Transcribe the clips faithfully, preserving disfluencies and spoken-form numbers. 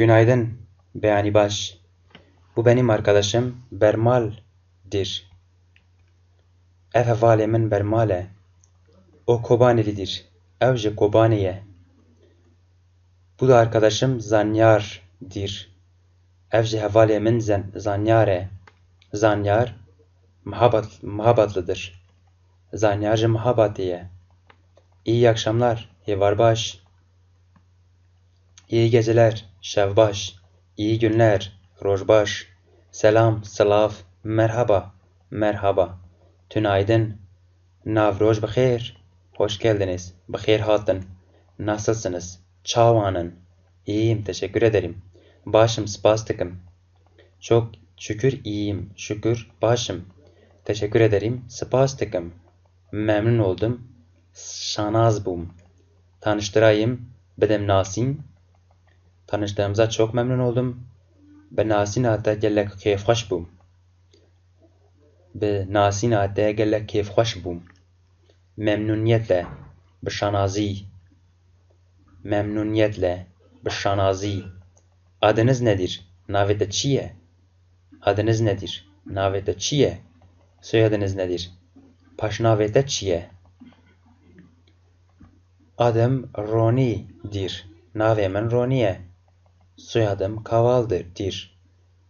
Günaydın, beyanî baş. Bu benim arkadaşım Bermal'dir. Ev hevalê min Bermal e. O Kobanelidir. Ew ji Kobanê ye. Bu da arkadaşım Zanyar'dir. Ev jî hevalê min Zen-, Zanyar e. Zanyar Mahabat-, Mahabatlıdır. Zanyar ji Mahabatê ye. İyi akşamlar, êvar baş. İyi geceler, şev baş. İyi günler, roj baş. Selam, silav, merhaba, merhaba. Tünaydın, navroj bi xêr, hoş geldiniz, bi xêr hatin. Nasılsınız? Çawan in? İyiyim, teşekkür ederim. Başım, spas dikim. Çok şükür iyiyim, şükür başım. Teşekkür ederim, spas dikim. Memnun oldum, şanaz bûm. Tanıştırayım, bidim nasîn. Tanıştığımıza çok memnun oldum. Bi nasîna te gelek kêfxweş bûm. Bi nasîna te gelek kêfxweş bûm. Memnuniyetle, bi şanazî. Memnuniyetle, bi şanazî. Adınız nedir? Navê te çi ye? Adınız nedir? Navê te çi ye? Soyadınız nedir? Paşnavê te çi ye? Adım Ronî dir. Navê min Ronî ye. Soyadım Kaval'dır, dir.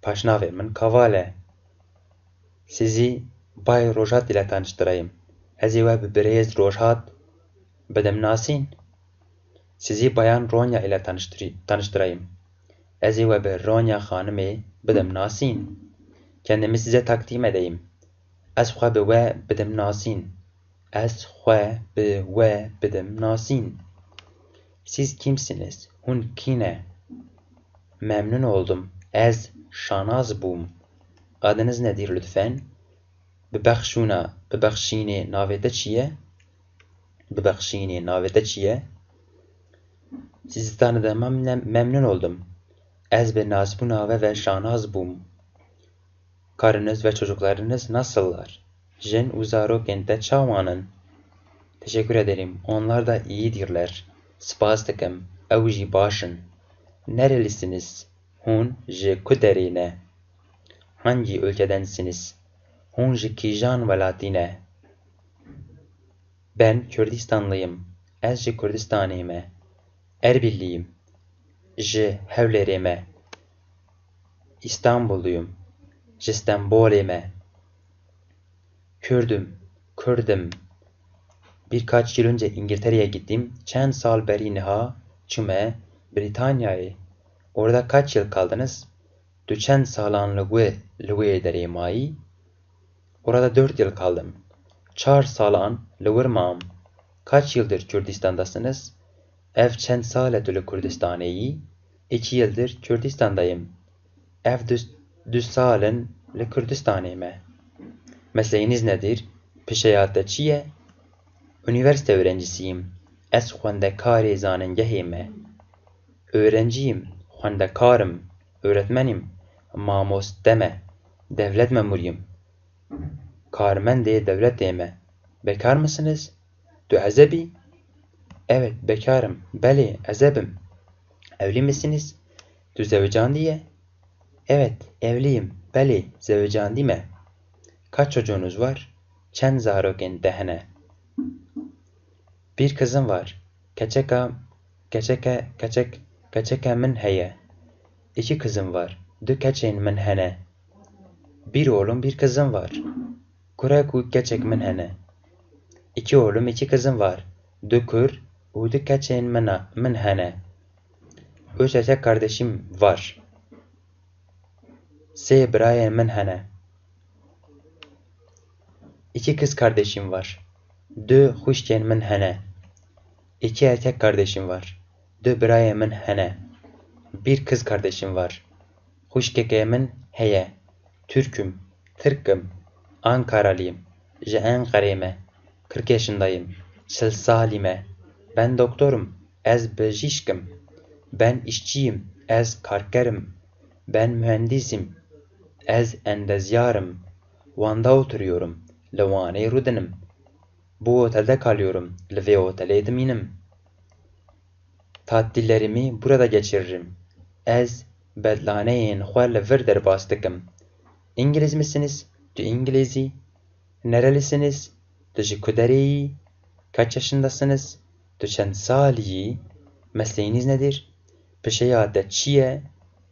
Paşnavê min Kaval e. Sizi Bay Rojhat ile tanıştırayım. Ez ê we bi birêz Rojhat bidim nasîn. Sizi Bayan Ronya ile tanıştırı-, tanıştırayım. Ez ê we bi Ronya Xanimê bidim nasîn. Kendimi size takdim edeyim. Ez xwe bi we bidim nasîn. Ez xwe bi we bidim nasîn. Siz kimsiniz? Hûn kî ne? Memnun oldum. Ez şanaz bûm. Adınız nedir lütfen? Bibexşûna, bibexşînê navê te çi ye? Bibexşînê navê te çi ye? Sizi tanıdığıma mem-, memnun oldum. Ez bi nasbûna we ve şanaz bûm. Karınız ve çocuklarınız nasıllar? Jin û zarokên te çawan in? Teşekkür ederim. Onlar da iyidirler. Spas dikim. Ew jî baş in. Nerelisiniz? Hûn ji ku derê ne? Hangi ülkedensiniz? Hûn ji kîjan welatî ne? Ben Kürdistanlıyım. Ez ji Kurdistanê me. Erbiliyim. Ji Hewlêrê me. İstanbulluyum. Ji Stenbolê me. Kürdüm. Kürdim. Birkaç yıl önce İngiltere'ye gittim. Çend sal berî niha çûme Britanyayê. Orada kaç yıl kaldınız? Tu çend salan li wê, li wê derê mayî? Orada dört yıl kaldım. Çar salan li wir mam. Kaç yıldır Kürdistan'dasınız? Ev çend sal e tu li Kurdistanê yî? İki yıldır Kürdistan'dayım. Ev du, du sal in li Kurdistanê me. Mesleğiniz nedir? Pişeya te çi ye? Üniversite öğrencisiyim. Ez xwendekarê zanîngehê me. Öğrenciyim, xwendekar im, öğretmenim, mamoste me, devlet memuriyim. Karmendê dewletê me. Bekar mısınız? Tu ezeb î? Evet, bekarım. Belê, ezeb im. Evli misiniz? Tu zewicandiye? Evet, evliyim. Belê, zewicandî me. Kaç çocuğunuz var? Çend zarokên te hene? Bir kızım var. Keçeka, keçeke, keçek, keçeke min heye. İki kızım var. Du keçên min hene. Bir oğlum, bir kızım var. Kurek û keçek min hene. İki oğlum, iki kızım var. Du kur û du keçên min, min hene. Üç erkek kardeşim var. Sê birayên min hene. İki kız kardeşim var. Du xwişkên min hene. İki erkek kardeşim var. Du birayên min hene. Bir kız kardeşim var. Xwişkekê min heye. Türküm. Tirk im. Ankaralıyım. Ji Enqerê me. Kırk yaşındayım. Çil salî me. Ben doktorum. Ez bijîşk im. Ben işçiyim. Ez karker im. Ben mühendisim. Ez endezyar im. Wan'da oturuyorum. Li Wanê rûdinim. Bu otelde kalıyorum. Li vê otelê dimînim. Tatillerimi burada geçiririm. Ez bedlaneyên xwe li vir derbas dikim. İngiliz misiniz? Tu İngilizî? Nerelisiniz? Tu ji ku derê yî? Kaç yaşındasınız? Tu çend salî yî? Mesleğiniz nedir? Pişeya te çi ye?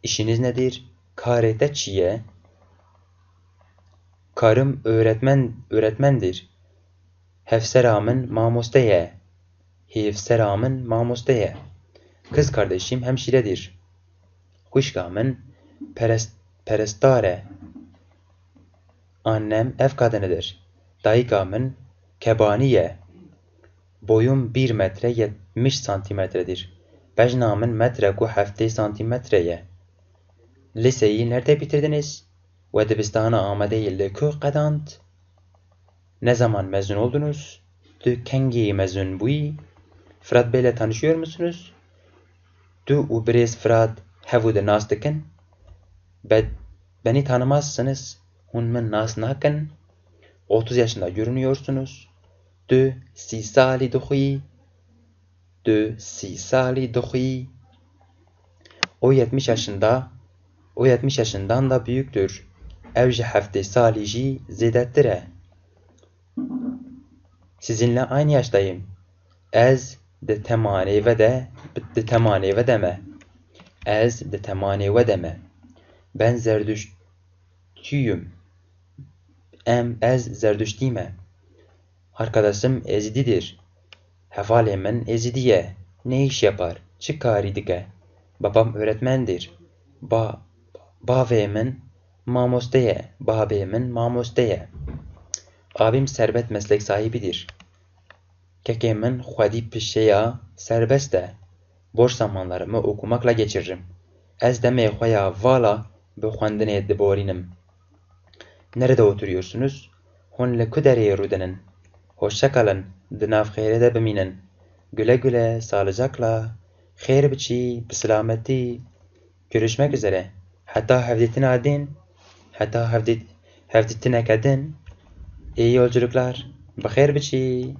İşiniz nedir? Karê te çi ye? Karım öğretmen, öğretmendir. Hevsera min mamoste ye. Hêvsera min mamoste ye. Kız kardeşim hemşiredir. Xwişka min peres-, perestar e. Annem ev kadinidir. Dayika min kebanî ye. Boyum bir metre yetmiş santimetredir. Bejna min metreku heftê santimetre ye. Liseyi nerede bitirdiniz? We dibistana Amadeyî li ku qedand? Ne zaman mezun oldunuz? Tu kengî mezun bûyî? Fırat Bey'le tanışıyor musunuz? Tu û birêz Fırat hevû di nas dikin? Be-, beni tanımazsınız. Hûn min nas nakin. Otuz yaşında görünüyorsunuz. Tu sî salî dixwî. Tu sî salî dixwî. O yetmiş yaşında, o yetmiş yaşından da büyüktür. Ew ji heftê salî jî zêdetir e. Sizinle aynı yaştayım. Ez di temanê ve de, di temanê ve de me. Ez di temanê we de me. Ben Zerdüştçüyüm. Em, ez Zerdüştî me. Arkadaşım Ezididir. Hevalê min Ezidî ye. Ne iş yapar? Çi karî dike? Babam öğretmendir. Ba-, bavê min mamoste ye. Babê min mamoste ye. Abim serbest meslek sahibidir. Kekê min xwedî pişeya serbest e. Boş zamanlarımı okumakla geçiririm. Ez demê xwe ya vala bi xwendinê diborînim. Nerede oturuyorsunuz? Hûn li ku derê rûdinin? Hoşça kalın, di nav xêrê de bimînin. Güle güle, sağlıcakla, xêr biçî, bi selametî. Görüşmek üzere. Heta hevdîtina din, heta hevdît-, hevdîtineke din, iyi yolculuklar, bi xêr biçî.